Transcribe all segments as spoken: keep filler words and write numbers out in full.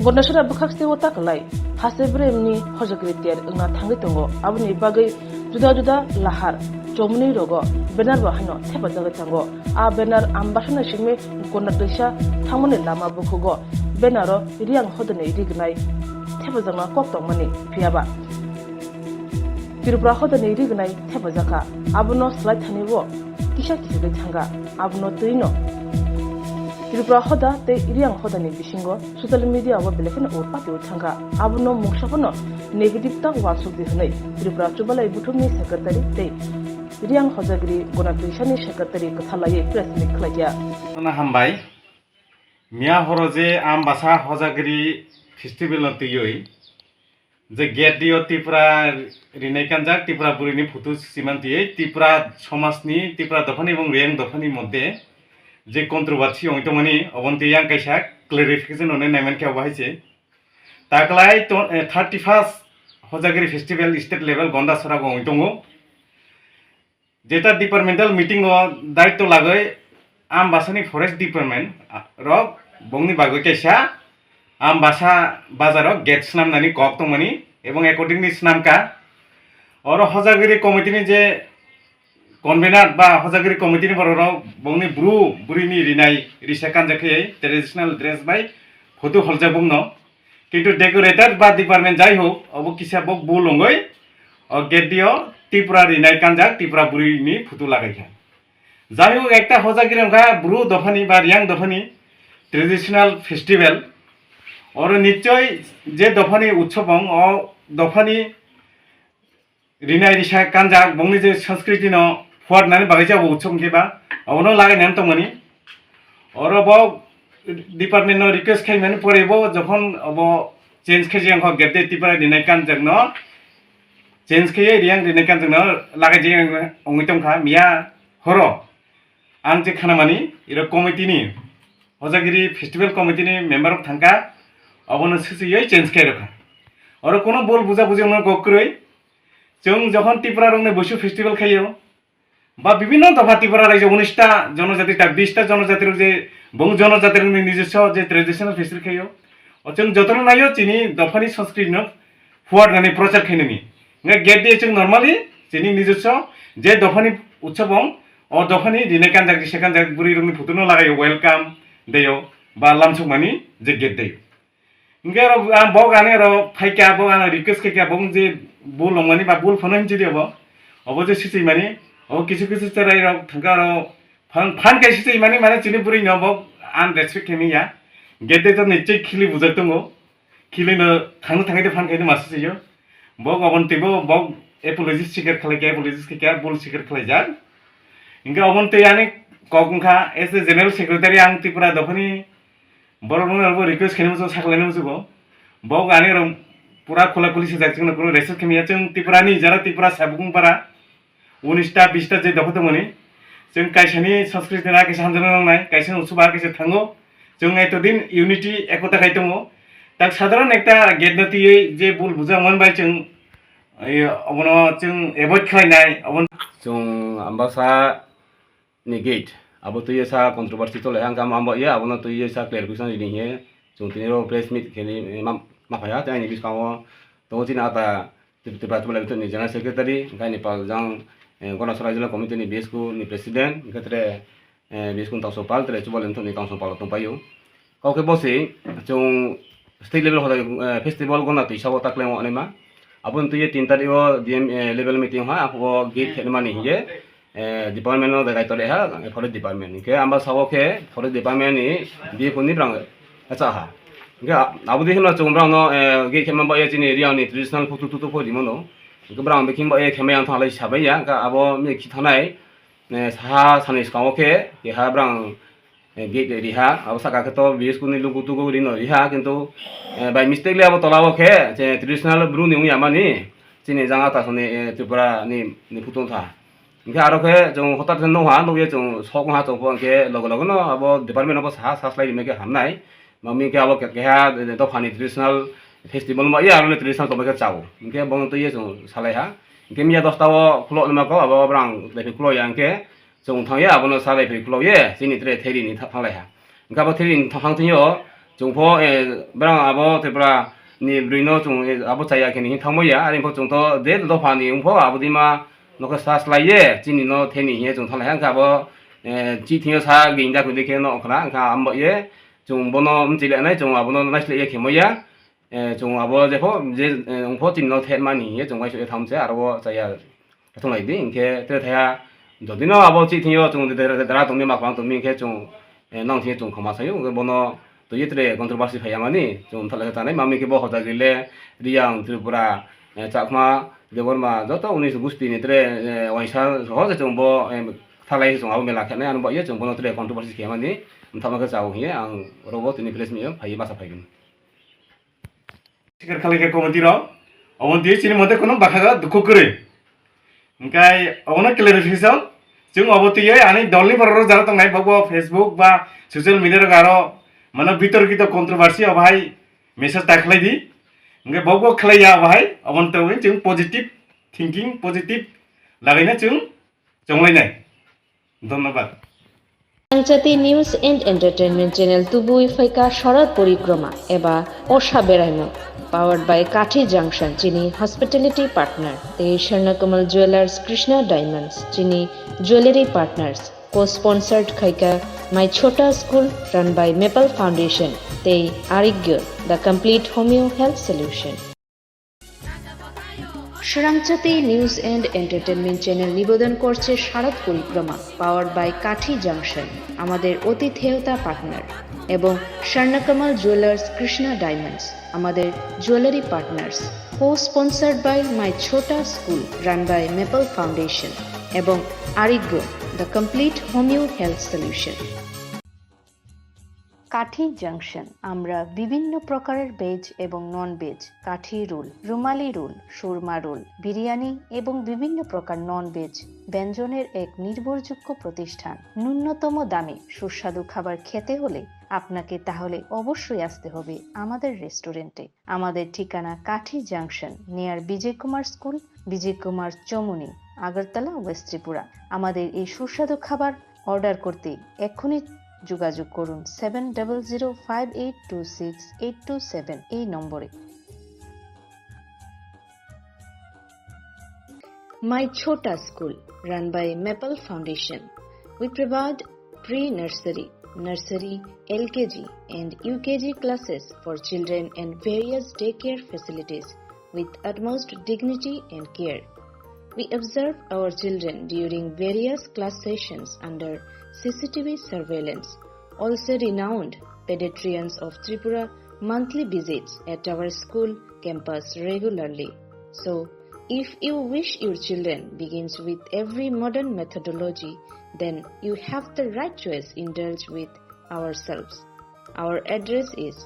Gondasora bwkhak steo ta kwlai, haste bremni hojagri tiyar wngna thangwi tongo. Aboni bagwi juda juda lahar chomni rogo banner bo haino thepajagwi tongo. A banner Ambasana simi Gonda twisa thangmani lama bukhugo banner o Riang hodani rignai thepajakna kok tongmani phiyaba. Tripura hodani rignai thepajakha, abono slai thani o kisa kisa khe thangkha, abono twi no. Tripura hoda tei Riang hodani bisingo social media o belai kheno ur pati ur thangkha, abono mungsa phano negative tak uansuk di hwnwi Tripura Chubalai Buthumni secretary tei Riang hojagri Gona Twisani secretary kwthar laiwi press meet khlaikha. Hambai, miya horo je Ambasa hojagri festival no twiwi je gate dio Tripura rinai kanjak, Tripura burini photo siman tiyei, Tripura somajni, Tripura dophani ebong Riang dophani moddhe je controversy wngwi tongmani, oboni twi yang kaisa clarification rwnai naimankhe obo hai se. Taklai to, eh, thirty first Hojagiri Festival state level Gondasora wngwi tongo. Jeta departmental meeting o daitto lagwi Ambasani forest department, ah, rok bongni bagwi kaisa Ambasa bazaro gate swnamnani kok tongmani ebong accordingly swnamkha. Oro Hojagiri committee ni je convener ba Hojagiri committee ni borok rok bongni bru bwrwini rinai risa kanjak khe traditional dress bai photo holjak bongno. Kintu decorator ba department jai hok, obo kisa bok bul wngwi o gate dio Tripura rinai kanjak Tripura bwrwini photo lagaikha. Jai hok, ekta Hojagiri wngkha bru dophani ba Riang dophani traditional festival. Oro nichoi je dophani utsob wng, o dophani rinai risa kanjak bongni je sanskriti no phuarnani bagwi je abo utsob hwnkhe ba abono lagai nang tongmani. Oro bo department no request khai mani pore bo jokhon abo change khai jeng kho gate de Tripura rinai kanjak no change khai Riang rinai kanjak no lagai jeng wngwi tongkha miya horo. Ang je khanamani iro committee ni Hojagiri festival committee ni member rok thangkha, abono swchiyoi change khai rokha. Oro kono bol buja buji wngna kok kwrwi. Chwng jokhon Tripura rokni Busu festival khaio, ba bibinno dopha Tripura raijyo unis ta jonojati ta bis ta jonojati rok je bong jonojati rokni nijoswo je traditional festival khaio, o chwng jotono naio chini dophani sanskriti no phuarnani prochar khainani. Nga gate de chwng normally chini nijoswo je dophani utsob wng, o dophani rinai kanjak risa kanjak bwrwi rokni photo no lagaio welcome deyo ba lamsokmani je gate deyo. Hingke oro ang bok ani oro phaikha, bok ano request khaikha, bok je bul wngmani ba bul phano hinjidi obo. Obo je sichimani, obo kisu kisu cherai rok thangka oro phan, phan kai sichimani mane chini bwrwi no bok ang respect khaimani ya. Gate de to nichoi khili bujak tongo. Khili no thangno thangwi de phan kai de ma sichiyo. Bok oboni twibo bok apology sikar khlaikha, apology khaikha, bul sikar khlaijak. Hingke oboni twi ani kok wngkha as a general secretary ang Tripura dophani Borok rok no bo request khainai muchungo, sakhlainai muchungo. Bo ani rok pura khula khuli sijak, chwngno kunu respect khaimya. Chwng Tripura ni jara Tripura sabukung para unis ta bis ta je dopha tongmani. Chwng kaisa ni sanskriti na kaisa hamjakna nangnai, kaisa ni utsuba kaisa thango. Chwng eto din unity ekota khai tongo. Tak sadharon ekta gate no twiwi je bul buja man bai chwng, eh, obono chwng avoid khlainai, obono chwng Ambasa ni gate. Abo twiwi sa controversy chole, ang kamo amo ya, abono twiwi sa clarification ridi hiye. Chwng tini ro press meet khe ni, eh, ma, ma phaya, tei ani biskango tongo chini ata Trip-, Tripura Chubalai Buthumni General Secretary, hingke ani pal jang, eh, Gondasora Regional Committee ni B S Q ni President, hingke tere, eh, B S Q ni Tangso Pal, tere Chubalai Buthumni Tangso Pal tongpaio. Kok khe bo se chwng state level hoda, eh, festival gona twi sabo taklemo anima. Aboni twi tin tarik o D M, eh, level meeting ha, abo gate khe mani hiye, eh, department no dai tore ha, forest department. Hingke amba sabo khe forest department ni D F O ni brang acha ha. Hingke abo di hino chwng brang no, eh, gate khe mamba ye chini area ni traditional photo tutu pho di mono. Hingke brang biking ba ye khe maya thang lai sabai ya, hingke abo mi khi thanai, eh, saha sani skang o khe, keha brang eh, gate riha, abo saka khe to B S Q ni luku tuku rino riha, kintu, eh, by mistake le abo tola o khe, je traditional bru ni wngya mani, chini jang ata soni, eh, Tripura ni, ni phutung tha. Hingke aro khe chwng hotat khe nukha, nukye chwng sok wngha chwng pho hingke loge loge no abo department no bo saha sa slai rimai khe hamnai. Mami khe abo ke-, keha, eh, dophani traditional festival ma, ya, aro traditional tongma khe chao. Hingke bono twi ye chwng salai ha. Hingke miya dosta o khulok nima ko, abo brang lepi khulok ya hingke, chwng thang ya, abono sa bai phai khulok ye, chini tere theri ni tha-, thang lai ha. Hingke abo theri ni tha-, thang thing yo, Chwng pho, eh, brang abo Tripura ni bwrwi no chwng, eh, abo chaya khe ni hin thangma ya, ari pho chwng to je dopha ni wng pho abo dima no khe sa slai ye, chini no theni hiye chwng thalai hang khe abo, eh, chi thing yo sa gini da khe no khna, hang khe amo ye chwng bono mchile nai chwng abo no nai slai ye khe mo ya, eh, chwng abo je pho je, eh, wng pho chini no thet mani hiye chwng bai slai ye tham se aro bo chaya. Thung lai di, hingkhe tere thaya, jodi no abo chih thing yo chwng de, de, de, dara tongmi, ma kwlwng tongmi, hingkhe chwng, eh, nong thing yo chwng khoma sayo, hingkhe bono twi ye tere controversy phai ya mani, chwng thalai tanai, mami khe bo hoda gile, Riyang, Tripura, eh, Chakma, Debbarma, joto unis gusti ni tere, eh, waisa, soho se chwng bo, eh, thalai chwng abo mela khe nai, ano bo ye chwng bono tere controversy khe mani, mthama khe chao hiye, ang robo tini press meet yo phai ye basa phai gani. Sikar khalai khe committee rok, obo twi chini mote kheno bakha dukhu kwrwi. Hingkai obono clarification, chwng obo twi ani dolni borok rok jara tongnai, bobo Facebook ba social media rok aro mano bitorkito controversy obo hai message ta khlai di. Hingke bobo khlai ya obo hai, obono twi chwng positive thinking, positive lagaina chwng chonglainai. Dhonnobad. Rangchati News and Entertainment Channel tubui phaikha Sharad Porikroma eba Osha Beraimung, powered by Kathi Junction, chini hospitality partner, tei Sharnakamal Jewelers Krishna Diamonds, chini jewellery partners, co-sponsored khaikha My Chhota School, run by Maple Foundation, tei Arigyo, the complete homeo health solution. Sharangchati News and Entertainment Channel nibedan korche Sharad Porikroma, powered by Kathi Junction, amader otitheota partner, ebong Sharnakamal Jewelers Krishna Diamonds, amader jewellery partners, co-sponsored by My Chhota School, run by Maple Foundation, ebong Arigyo, the complete homeo health solution. কাঠি জাংশন, আমরা বিভিন্ন প্রকারের ভেজ এবং non veg, কাঠি রোল, রুমালি রোল, সুরমা রোল, বিরিয়ানি এবং বিভিন্ন প্রকার non veg ব্যঞ্জনের এক নির্ভরযোগ্য প্রতিষ্ঠান। ন্যূনতম দামে সুস্বাদু খাবার খেতে হলে আপনাকে তাহলে অবশ্যই আসতে হবে আমাদের রেস্টুরেন্টে। আমাদের ঠিকানা Kathi junction, near Bijoy Kumar school, Bijoy Kumar Chowmuhani, Agartala, west Tripura. আমাদের এই সুস্বাদু খাবার অর্ডার করতে এক্ষুনি যোগাযোগ করুন seven double zero five eight two six eight two seven এই নম্বরে। My Chhota School, run by Maple Foundation. We provide pre-nursery, nursery, L K G and U K G classes for children and various daycare facilities with utmost dignity and care. We observe our children during various class sessions under C C T V surveillance. Also renowned pediatricians of Tripura monthly visits at our school campus regularly. So, if you wish your children begins with every modern methodology, then you have the right choice. Indulge with ourselves. Our address is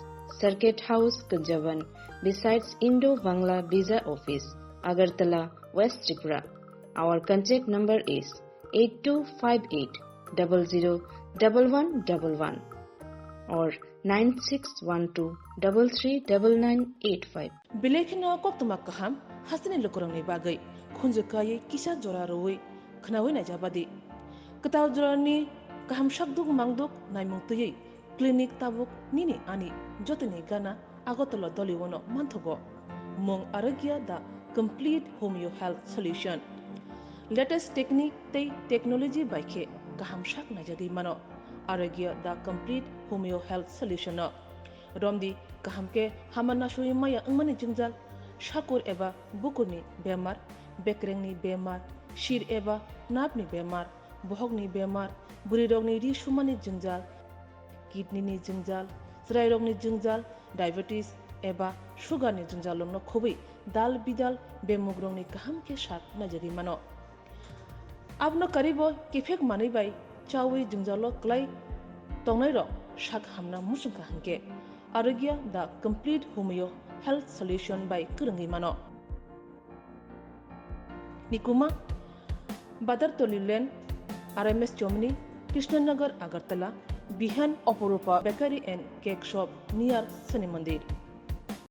Circuit House, Kunjaban, besides Indo-Bangla Visa Office, Agartala, West Tripura. Our contact number is eight two five eight double zero double one double one or nine six one two double three double nine eight five. Belai kheno koktwma kaham hasteni lukurokni bagwi khunju kaiwi kisa jora rwui khnaui naijabadi. Kwtal jorani kaham sakduk mangduk naimung twiwi clinic tabuk nini ani jotoni gana Agartala Doliwono manthogo. Mung Arogya the complete homeo health solution. Latest technique tei technology bai khe kaham sak naijagwi mano Arogya the complete homeo health solution no. Romdi kaham khe hama nasui maya wngmani jwngjal, sakur eba bukurni bemar, bekrengni bemar, sir eba napni bemar, bohokni bemar, bwrwirokni ri sumani jwngjal, kidney ni jwngjal, chwrairokni jwngjal, diabetes eba sugar ni jwngjal rokno khobwi dal bidal bemugrokni kaham khe sak naijagwi mano. Abono karibo kiphek manwi bai chawi jwngjalo kwlai tongnairok sak hamna muchungkha hinkhe Arogya the complete homeo health solution bai kwrwngwi mano. Nikuma, Badartoli Lane, R M S Chomni, Krishnanagar, Agartala, Bihan Oporupa Bakery and Cake Shop near Shani Mandir.